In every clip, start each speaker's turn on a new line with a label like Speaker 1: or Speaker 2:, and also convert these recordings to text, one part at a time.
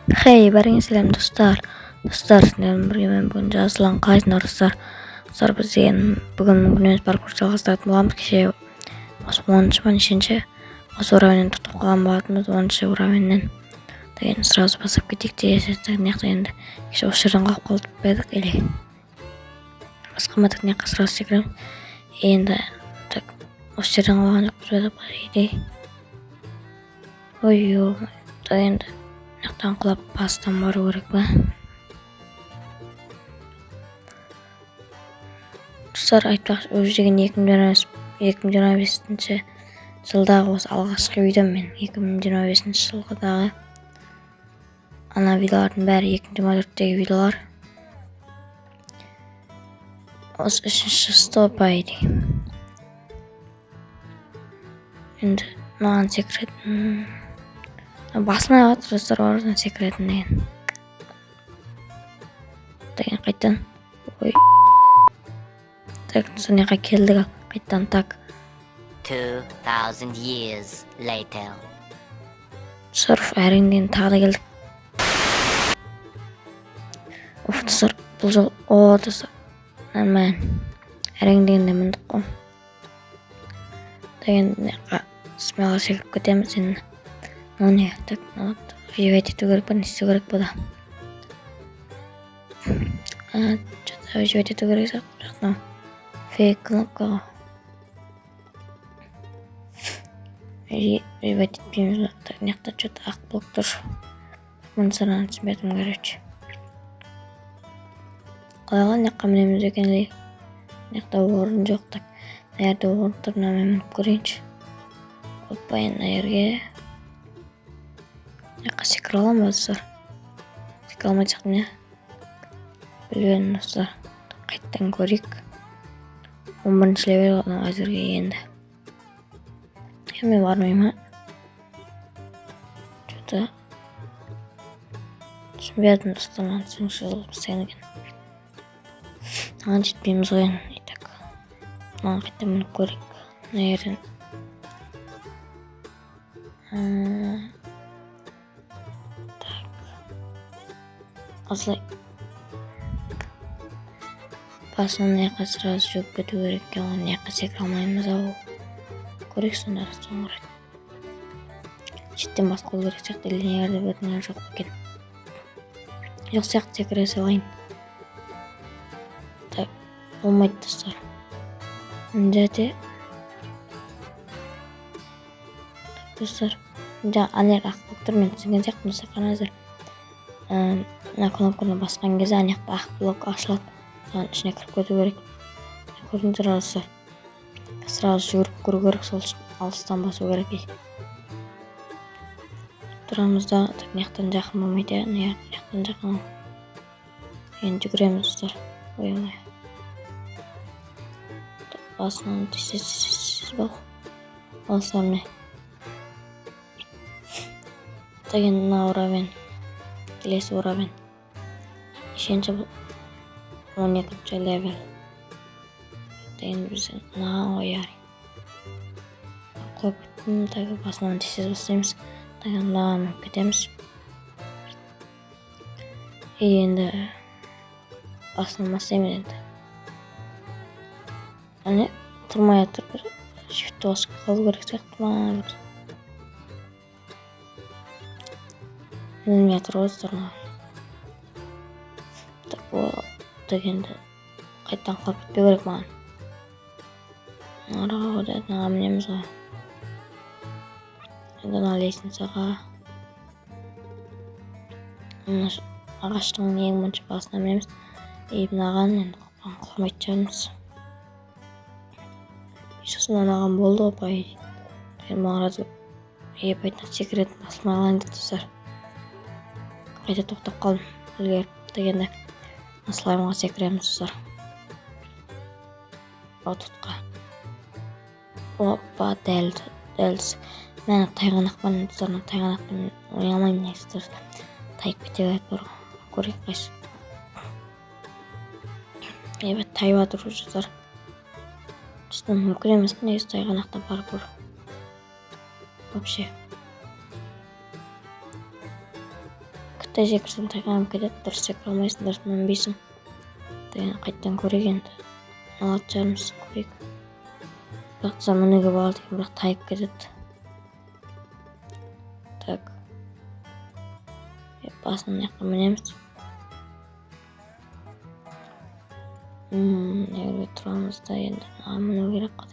Speaker 1: Хей, бәріңе сәлем, достар. Достар, сіздермен бірге мен бүгін Жасұлан. Қалайсыңдар, достар? Достар, біз деген бүгін мүмкін емес паркур жалғастыратын боламыз. Кеше осы 10-шы ма, нешінші осы уровеньнен тоқтап қалған болатынбыз, 10-шы уровеньнен. Деген сразу бастап кетейік те. Так, мына жақта енді кеше осы жерден қалып қалдық па едік или басқа ма? Так, мына жаққа сразу секіреміз енді. Так, осы жерден қалған жоқпыз ба деп, по идее. Ой, ё, так, енді мына жақтан құлап, бастан бару керек па? Достар, айтпақшы, уже деген 2025 жылдағы осы алғашқы видеом мен. 2025 жылғыдағы ана видеолардың бәрі 2024-тегі видеолар. Осы үшінші стоп, по идее. Енді мынаған секіретін басымай жатыр, достар, орнынан секіретін деген қайтадан. Ой, так, мына жаққа келдік, ал қайтадан, так.
Speaker 2: 2,000 years later.
Speaker 1: Достар, әрең деген тағы да келдік. Уф, достар, бұл жол, о, достар, нормально, әрең дегенде міндік қой. Так, енді мына жаққа смело секіріп кетеміз енді. Ну не, так, ну вот, выживать ету керек па, не істеу керек бұда? Что-то выживать ету керек сияқты, бірақ мынау фейк кнопка ғой. Выживать етпейміз. Так, мына жақта что-то ақ блок тұр. Мұны сырын түсінбедім, короче. Қалай мына жаққа мінеміз екен или мына жақта орын жоқ? Так, мына жерде орын тұр, мына мен мініп көрейінші. Опа, енді мына жерге, мына жаққа секіре аламын ба, достар? Секіре алмайтын сияқтымын, иә, білмедім, достар. Қайтадан көрейік. 11-ші левел мынау әзірге енді. Е, мен бармаймын ма? Что-то түсінбедім, достар, маған түсініксіз болып істеген екен. Маған жетпейміз ғой енді. И так, мынаған қайтадан мініп көрейік мына жерден. Так, осылай басынан мына жаққа сразу жүгіріп кету керек екен ғой. Мына жаққа секіре алмаймыз ау. Көрейік сонда, соңғы рет шеттен басып қалу керек сияқты или мына жерде бірдеңе жоқ екен? Жоқ сияқты, секіре салайын. Так, болмайды, достар, мына жерде. Так, достар, жаңа ана жерде ақ болып тұр, мен түсінген сияқтымын, достар. Қараңыздар, мына кнопканы басқан кезде ана жақта ақ блок ашылады, соның ішіне кіріп кету керек. Көрдіңіздер ғой, достар, сразу жүгіріп көру керек, сол үшін алыстан басу керек. И тұрамыз да, так, мына жақтан жақын болмайды, иә, мына жақтан жақын. Енді жүгіреміз, достар. Ой, ой, басынан тез, тез, тез, тез бол, достар, міне. Так, енді мына уровень, келесі уровень нешінші бұл? 12-ші левел. Енді біз мынаған қояр құлап кеттім. Так, басынан тез, тез бастаймыз. Так, мынаған мініп кетеміз. И енді басынан бастаймыз енді. Әне, тұрмай жатыр, бір shift басып қалу керек сияқты ма, бір мінілмей жатыр ғой, достар, маған. Так, о, так, енді қайтадан құлап кетпеу керек маған. Араға мынаға мінеміз ғой енді, мына лестницаға, мына ағаштың ең бірінші басына мінеміз. И мынаған енді құламайтын шығармыз. И сосын анаған болды ғой, по идее. Маған разве ебать, секіретін басылмай қалайын деп, достар, қайта тоқтап қалдым үлгеріп. Так, енді мына слаймға секіреміз, достар, батутқа. Опа, дәл, дәл. Мә, тайғанақпен, достар, мына тайғанақпен ойнай алмаймын негізі, достар, тайып кете береді бар ғой. Көрейік қайсы. Ебать, тайып жатыр уже, достар. Үстінен мүмкін емес қой негізі тайғанақта паркур вообще. Кіттай секірсең тайғанып кетеді, дұрыс секіре алмайсың, дұрыс мінбейсің. Енді қайтадан көрейік енді. Алатын шығармыз, көрейік. Бірақ достар мінуге болады екен, бірақ тайып кетеді. Так. Басын мына жаққа мінеміз. Мына жерге тұрамыз да енді мынаған міну керек қой.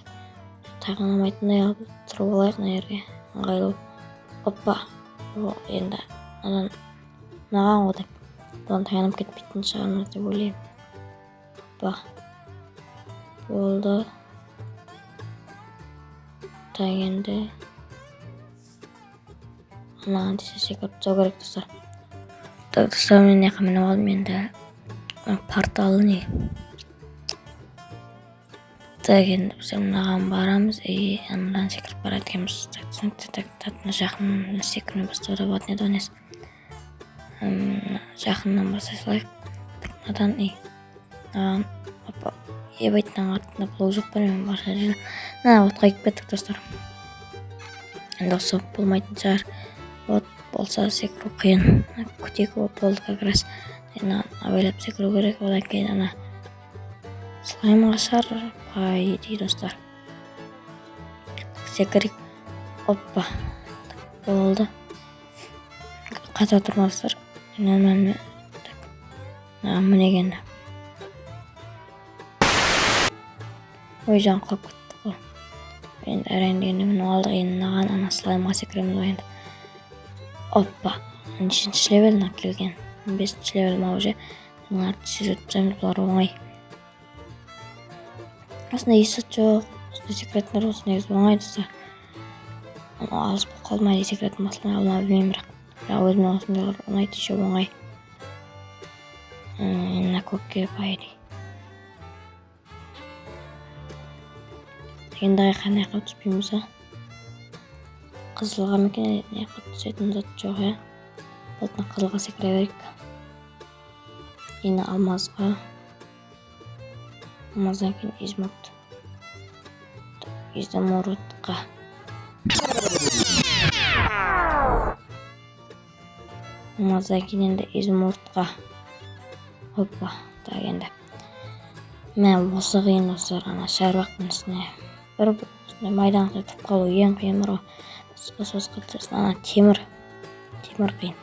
Speaker 1: Тайғанамайтындай алып тұрып алайық мына жерге. Ыңғайлы. Оппа. О, енді мынадан мынаған ғой деп. Бұдан таянып кетпейтін шығармыз деп ойлаймын. Оппа. Болды. Так, енді мынаған тисе секіріп тастау керек достар. Так, достар, мен мына жаққа мініп алдым енді. Порталы не? Так, енді біз мынаған барамыз и анадан секіріп барады екенбіз. Так, түсінікті. Так, так, мына жақын секірме бастауға болатын еді ғой несі. Жақыннан бастай салайық. Мынадан и мынаған, опа, ебать, мынаның артында блок жоқ па, мен барса жерде. Мына отқа киіп кеттік достар. Енді осы болмайтын шығар. От болса секіру қиын. Күтейік, от болды как раз. Енді абайлап секіру керек. Одан кейін ана слаймға шығар, по идее достар. Секірейік. Оппа. Болды. Қата тұрмаңыздар. Нормально. Так. Мына мінегенді. Ой, жан құлап кетті ғой. Енді әрең дегенде мініп алдық. Енді мынаған ана слаймға секіреміз ғой енді. Оппа. Нешінші левел мына келген? 15-ші левел ма уже? Мыналарды тез өтіп тастаймыз, бұлар оңай. Осындай есі жоқ, осындай секретler болса негізі оңай достар. Ана алыс болып қалды ма, әлде секретін басылмай қалды ма білмеймін, бірақ. Бірақ өзіме осындайлар ұнайды, еще оңай. Мына көкке по идее. Енді қандай қылып түспейміз, а? Қызылға ма екен, не қылып түсетін зат жоқ, иә? Болды, мына қызылға секіре берейік. Енді алмазға. Алмаздан кейін изумруд. Изумрудқа. Алмаздан кейін енді изумрудқа. Опа, так енді. Мә, осы қиын достар, ана шаруақтың үстіне. Бір осындай майданға тұрып қалу ең қиын бар ғой. Басқа сосын ана темір. Темір қиын.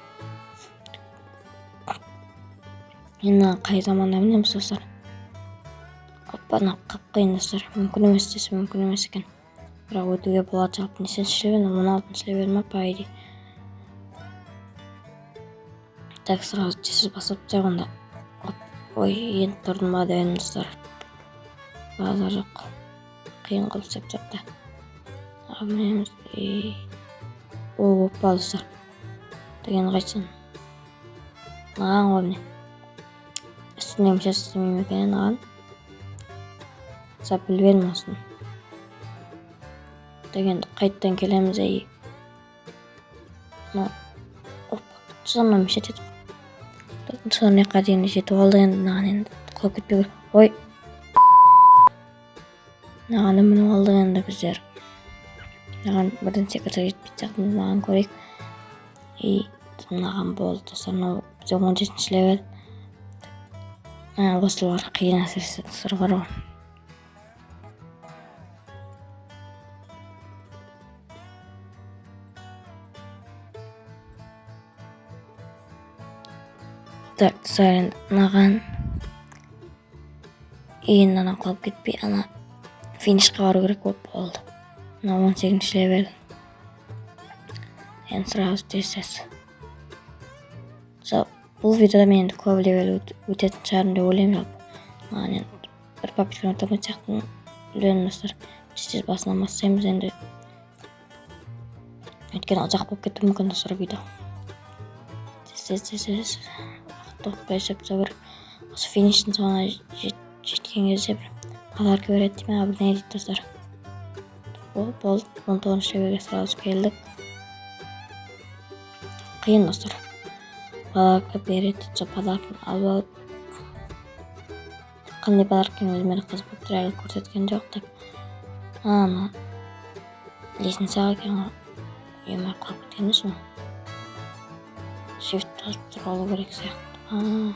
Speaker 1: Енді қай заманда мінеміз достар? Опа, ана қап қиын достар. Мүмкін емес десе мүмкін емес екен. Бірақ өтуге болады жалпы. Нешінші левел? 16-шы левел ма, по идее. Так, сразу тез басып тастайық онда. Оп, ой, енді тұрдым ба деп едім достар. Базар жоқ. Қиын қылып істеп тастапты. Ал мінеміз. И о, опа достар. Деген қайтсын. Маған ғой міне. Үстіне мүше істемеймін екен маған. Сап білмедім осыны. Дегенді қайттан келеміз, ей. Мына, опа, мына мүше дедік. Соны мына жаққа дейін жетіп алдық енді, мынаған енді құлап кетпеу керек. Ой. Мынаған мініп алдық енді біздер. Мынаған бірден секірсек жетпейтін сияқтымыз, мынаған көрейік. И мынаған болды достар, мынау бізде 17-ші левел. Осылар қиын әсіресе достар бар ғой. Так, достар, енді мынаған енді ана құлап кетпей, ана финишқа бару керек болып болды. Мына 18-ші левел. Енді сразу тез-тез. Бұл видеода мен енді көп левел өтетін шығармын деп ойлаймын жалпы. Маған енді бір попытка өте алмайтын сияқтымын. Білемін достар. Тез-тез басынан бастаймыз енді. Өйткені ұзақ болып кетуі мүмкін достар видео. Тез-тез, тез-тез. Уақыт тоқтатпай жасап тастау керек. Осы фиништің соңына жеткен кезде бір подарка береді деймін, бірдеңе дейді достар. О, болды, 19-шы левелге сразу келдік. Қиын достар. Подарка береді дейді, сол подарканы алып алып. Қандай подарка екенін өзіме де қызық болып тұр, әлі көрсеткен жоқ деп. Ана лестницаға екен ғой. Ема, құлап кеткен емес пе? Shift басып тұра алу керек сияқты.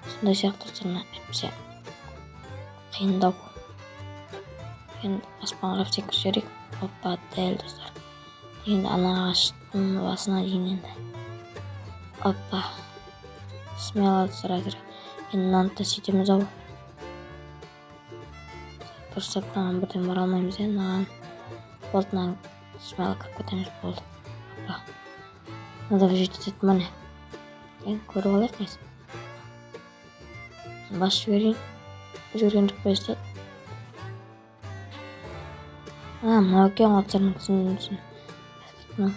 Speaker 1: Сондай сияқты, достар, әйтпесе қиындау. Енді аспанға қарап секіріп жіберейік. Опа, дәл, достар. Енді ана ағаштың басына дейін енді. Опа. Смело, достар, әзір. Енді мынаны да сөйтеміз ау. Дұрыстап мынаған бірден бара алмаймыз, иә, мынаған. Болды, мынаған смело кіріп кетеміз, болды. Опа. Мынада выжить ететін міне. Енді көріп алайық қазір. Басып жіберейін. Жіберген жоқ па естеді. А, мынау екен ғой, достар, түсіндім, түсіндім.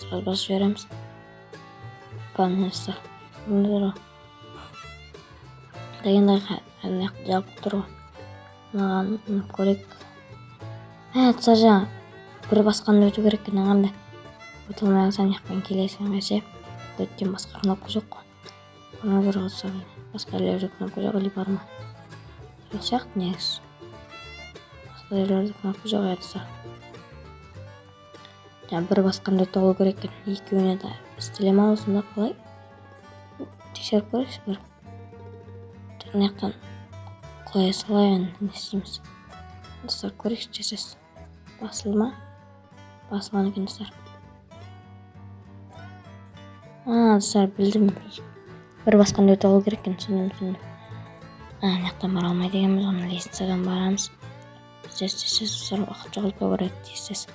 Speaker 1: Сразу басып жібереміз. Опа, міне, достар. Көрдіңіздер ғой. Енді ана жақта жабық тұр ғой. Мынаған мініп көрейік. Ә, достар, жаңа бір басқанды өту керек екен, ағанда. Өте алмай қалсаң, мына жақпен келесің ше. Өткен басқа кнопка жоқ қой. Көрдіңіздер ғой, достар. Басқа жерлерде кнопка жоқ или бар ма? Жоқ сияқты негізі. Басқа жерлерде кнопка жоқ, иә, достар. Жаңа бір басқанды өте алу керек екен. Екеуіне де істеле ма осында, қалай? Тексеріп көрейікші бір. Мына жақтан қоя салайық, енді не істейміз? Достар, көрейікші, тез. Басылды ма? Басылған екен, достар. А, достар, білдім. Бір басқанды өте алу керек екен, түсіндім, түсіндім. А, мына жақтан бара алмайды екенбіз, оны лестницадан барамыз. Тез, тез, тез, достар, уақыт жоғалтпау керек, тез, тез.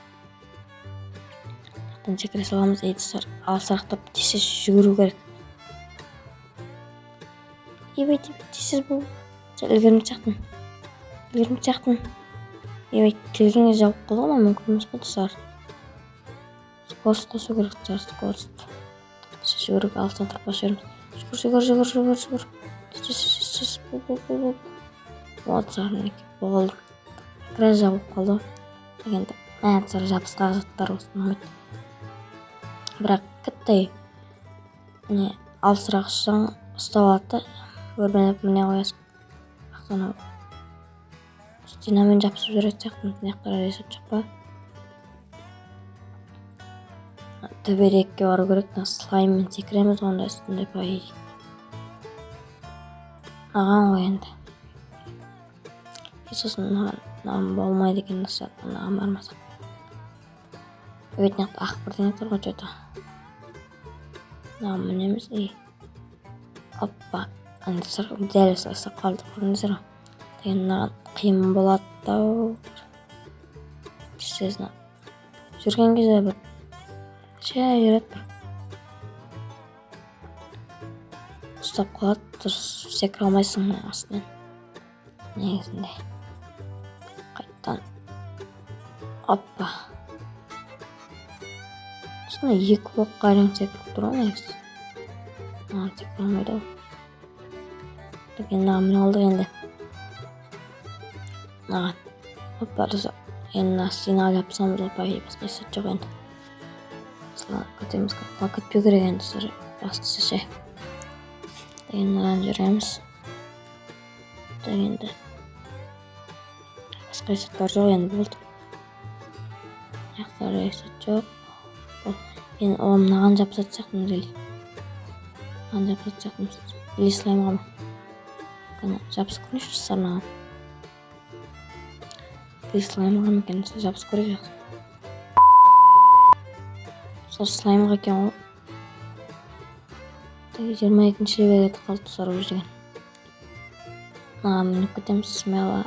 Speaker 1: Жақтан секіре саламыз, ей, достар, алысырақ тұрып тез, тез жүгіру керек. Ебай, тез, тез бол. Үлгермейтін сияқтымын. Үлгермейтін сияқтымын. Ебай, келген кезде жауып қалды ғой, мүмкін емес қой, достар. Скорость қосу керек, достар, скорость. Жүгіріп алыстан тұрып басып жібереміз. Жүгір, жүгір, жүгір, жүгір, жүгір. Тез, тез, тез, тез, бол, бол, бол, бол. Вот, достар, мінекей, болды. Экран жабылып қалды. Енді, мә, достар, жабысқақ заттар осы ұнамайды. Бірақ кіттай не алысырақ ұшсаң, ұстап алады да, өрмелеп міне қоясың. Бірақ анау стенамен жабысып жүретін сияқты, мына жақта ресет жоқ па? Төберекке бару керек, мына слайммен секіреміз онда үстінде, по идее. Мынаған ғой енді. И сосын мынаған болмайды екен, достар, мынаған бармасақ. Өйт, мына жақта ақ бірдеңе тұр ғой, че-то. Мынаған мінеміз и опа, ана, достар, дәл осылай ұстап қалдық, көрдіңіздер ғой. Деген мынаған қиын болады да. Тез жүрген кезде бір жай жүреді, бір ұстап қалады, дұрыс секіре алмайсың мына астынан негізінде. Қайтадан опа, осындай екі блокқа әрең секіріп тұр ғой негізі. Мынаған секіре алмайды ғой. Енді мынаған міне алдық, енді мынаған, опа, достар, енді мына стенаға жабысамыз ғой, по идее, басқа есеп жоқ енді. Осылай кетеміз, құлап кетпеу керек енді, достар, бастысы ше. Енді мынадан жүреміз. Енді басқа есептер жоқ енді, болды. Мына жақта есеп жоқ. Енді о, мынаған жабысатын сияқтымыз или мынаған жабысатын сияқтымыз или слаймға ма? Кәне, жабысып көрейікші, достар, мынаған. Или слаймға ма екен, жабысып көрейік. Сол слаймға екен ғой. 22-ші левелге кетіп қалды, достар, уже деген. Мынаған мініп кетеміз смело.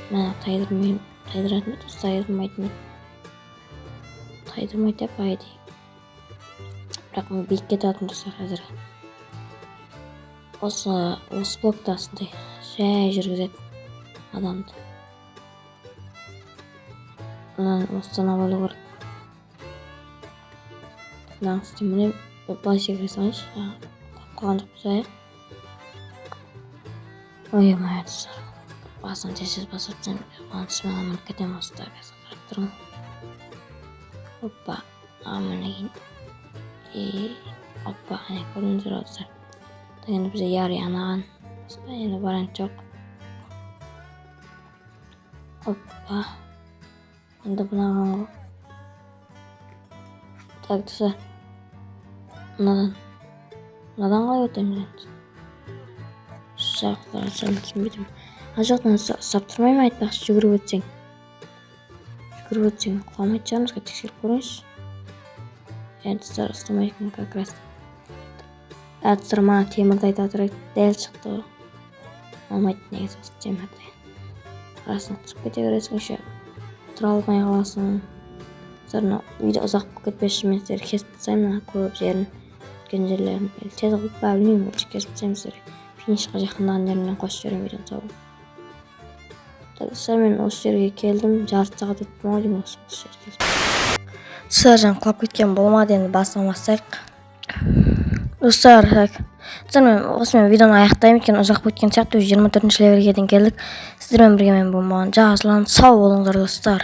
Speaker 1: Мә, тайдырмай, тайдыратын ба еді, тайдырмайтын ба еді? Тайдырмайды деп, по идее. Бірақ мен биік кететін, достар, қазір. Осы блокта осындай жай жүргізеді адамды. Мынаны осыдан абайлау керек. Мынаның үстіне міне, былай секіре салайыншы. Құлап қалған жоқпыз, иә? Ой, мә, достар. Басын тез тез басып жатсам, оған смело мініп кетемін осында, қазір қарап тұрмын. Опа, мынаған мінейін. И опа, әне, көрдіңіздер ғой, достар. Енді бізде яри анаған. Басқа енді вариант жоқ. Опа. Енді мынаған ғой. Так, достар, мынадан қалай өтеміз енді? Саған түсінбей тұрмын. Ана жақтан ұстап тұрмай ма, айтпақшы? Жүгіріп өтсең, құламайтын шығармыз. Тексеріп көрейінші. Иә, достар, ұстамайды екен как раз. Ә, достар, мана темірді айта отырайық, дәл шықты ғой. Алмайды негізі осы темірді. Арасына түсіп кете бересің, еще тұра алмай қаласың. Достар, мына видео ұзақ болып кетпес үшін мен сіздерге кесіп тастаймын мына көп жерін, өткен жерлерін. Или тез қылып па, білмеймін. Короче, кесіп тастаймын сіздерге. Финишқа жақындаған жерімнен қосып жіберемін видеоны. Сау. Так, достар, мен осы жерге келдім. Жарты сағат өтті ма деймін осы жерге келдім. Достар, жаңа құлап кеткен болмады, енді басынан бастайық. Достар, так, достар, мен осымен видеоны аяқтаймын, өйткені ұзақ болып кеткен сияқты. Уже 24-ші левелге дейін келдік. Сіздермен бірге мен болмаған Жасұлан. Сау болыңыздар, достар.